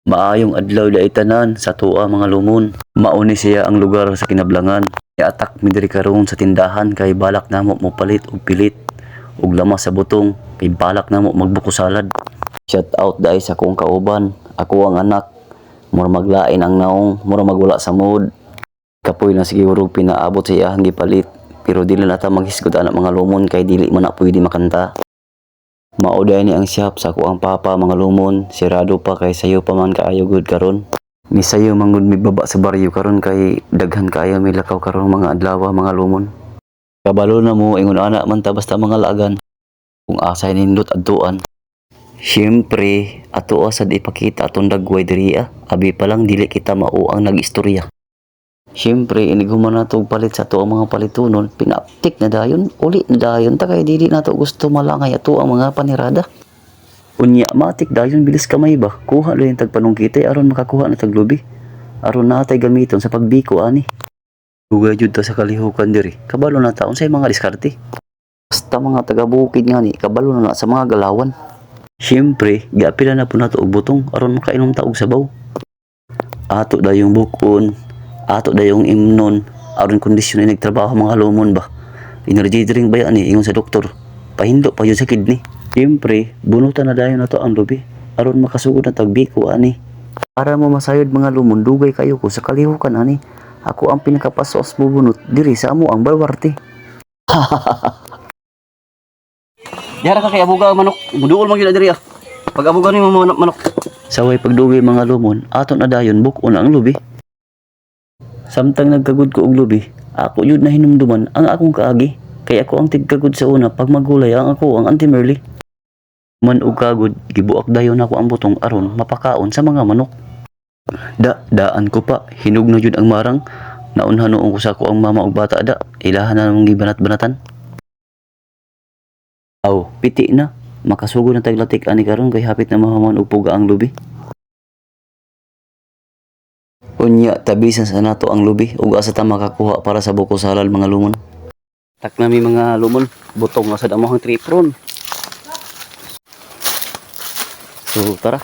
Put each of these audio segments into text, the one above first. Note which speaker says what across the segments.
Speaker 1: Maayong adlaw diay tanan sa atoa, mga lumon. Mao ni siya ang lugar sa Kinablangan. Iatak mi diri karon sa tindahan kay balak namo mopalit og pilit ug lamas sa butong kay balak namo magbuko salad. Shout out diay sa akong kauban, ako ang anak. Mura maglain ang naong, mura magwala sa mood. Kapoy na siguro pinaabot sa iyahang gipalit. Pero dili na ta maghisgot ana, mga lumon, kay dili man na pwede makanta. Mao diay ni ang shop sa akoang papa, mga lumon, sirado pa kay sayo pa man kaayo gud karon. Misayo man gud mi baba sa baryo karon kay daghan kaayo mi lakaw karon mga adlaw, mga lumon. Kabalo na mo ingon ana man ta basta mga laagan. Kung asay nindot adtuan. Siyempre, atoa sad ipakita atong dagway diri ah. Abi pa lang dili kita mao ang nag-istorya. Siyempre, inig human nato og palit sa ato ang mga palitunon, pinaptik na dayon, uli na dayon ta kay dili nato gusto malangay ato ang mga panirada. Unya matik dayon, bilis kamay ba? Kuha dayon tag panungkitay aron makakuha na tag lubi. Aron natay gamiton sa pagbiko ani. Dugay jud ta sa kalihukan diri. Kabalo na ta unsay mga diskarte. Basta mga taga bukid nga ni, kabalo na na sa mga galawan. Siyempre, giapila na po nato og butong aron makainom ta og sabaw. Ato dayong bukon, ato dayong imnon, aron kondisyon ay nagtrabaho, mga lumon ba. Energy drink ba yan eh, ingon sa doktor. Pahindo pa yun sa kidney. Siyempre, bunutan na dayon nato ang lubi aron makasugod na tagbiko ani. Para mo masayod, mga lumon, dugay kayo ko sa kalihukan ani. Ako ang pinakapasos mo bunot diri sa amo ang balwarte. Yara ka kay abuga ang manok. Muduol man gyud na diri ah. Pag abuga ni mo manok, manok. Saway pagdugay, mga lumon, ato na dayon buk-on ang lubi. Samtang nagkagud ko og lubi, ako yun na hinumduman ang akong kaagi. Kay ako ang tigkagud sa una pag magulay ang ako ang Auntie Merly. Man og kagud, gibuak dayon ako ang butong aron mapakaon sa mga manok. Da, daan ko pa, hinog na jud ang marang. Naunhan noon ko sa ako ang mama og bata da, ilahan na namang gibanat-banatan. Aw, piti na. Makasugod na taglatik ani karon kay hapit na mahuman og puga ang lubi. Unya, tabisan sa nato ang lubi ug asa ta makakuha para sa buko salad, mga lumon. Tak nami, mga lumon, butong nga sad among trip ron. So tara.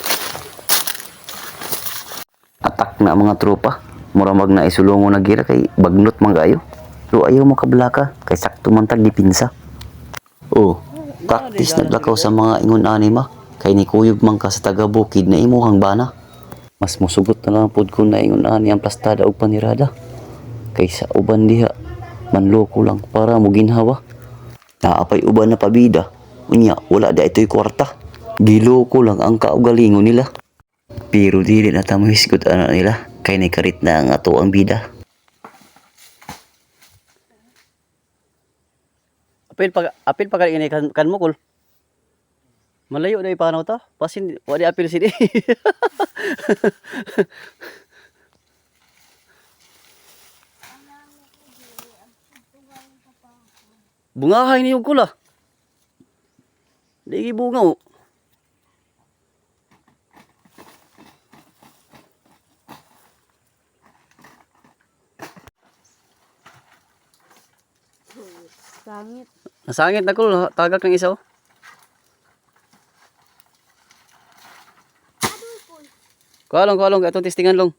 Speaker 1: Atak na mga tropa. Mura mag na isulongo na gira kay bagnot man kayo. Pero ayaw mo kablaka kay sakto man tag dipinsa. Oh, practice naglakaw sa mga ingon ani ma kay nikuyog man ka sa taga bukid na imuhang bana. Mas musugot na lang pod ko na ingon ani ang plastada og panirada kaysa uban diha manloko lang para mo ginhawa. Naapay uban na pabida. Unya, wala da ito'y kwarta. Giloko lang ang kaugalingon nila. Pero dili na ta mohisgot ana nila kay nikarit na ang ato ang bida. Apil pag apil pag ini kan, kan mo kul. Malayo na ipanaw ta. Pasin wa di apil sini. Bungahay ni yung kula. Di bunga oh.
Speaker 2: Sangit.
Speaker 1: Nasangit na kul, tagak ng isa oh. Kuha long, atong testingan long.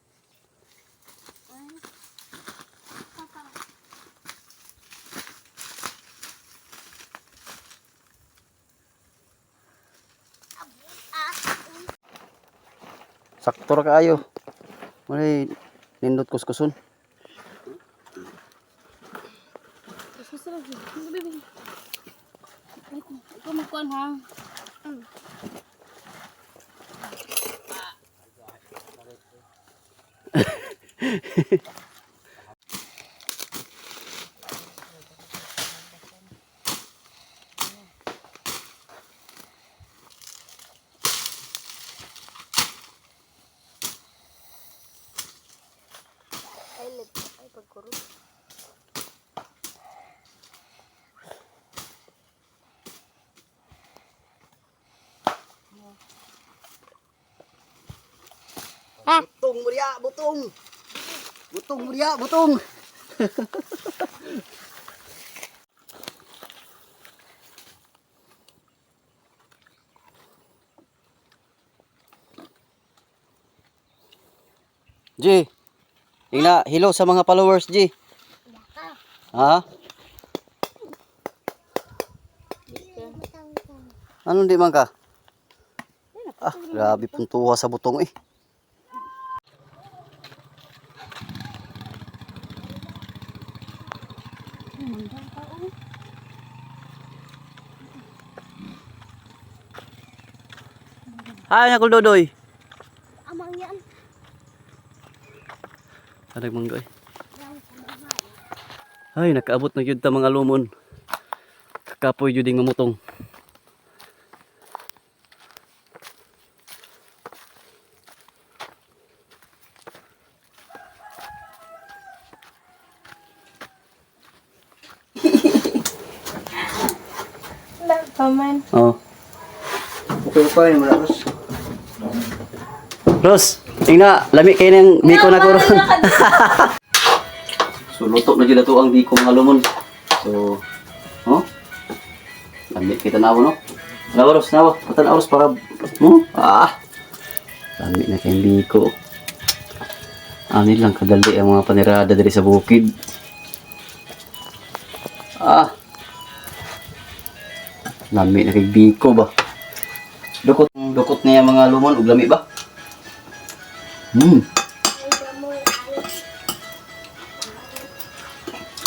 Speaker 1: Sakto ra kaayo. Muna nindot kuskuson.
Speaker 2: Gusto lagi. Baby. Ikaw magkuhan ha. Ay, pagkuro.
Speaker 1: Butong muria, butong. Butong muria, butong. G. Ingna, hello sa mga followers, G. Ha? Anong di man ka? Ah, grabe puntuha sa butong eh. Hi, Uncle Dodoy.
Speaker 2: Amang yan.
Speaker 1: Arag mangga eh. Ay, nakaabot na gyud ta, mga lumon. Kakapoy gyud ing mamutong.
Speaker 2: Wala pa man.
Speaker 1: Oh.
Speaker 3: Okay pa yun, wala Ros.
Speaker 1: Ros, ingna, lami kay nang biko na ko ron. So luto na gyud ato ang biko, mga lumon. So, oh. Lami kay tanaw no. Tanaw Ros, tanaw. Tanaw Ros para mo. Ah. Lami na kay biko. Ani lang kadali ang mga panirada diri sa bukid. Ah. Lami na kay biko ba. Dukot dukot niya mga lumon ug lami ba?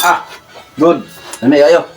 Speaker 1: Ah, good. Lami ayo.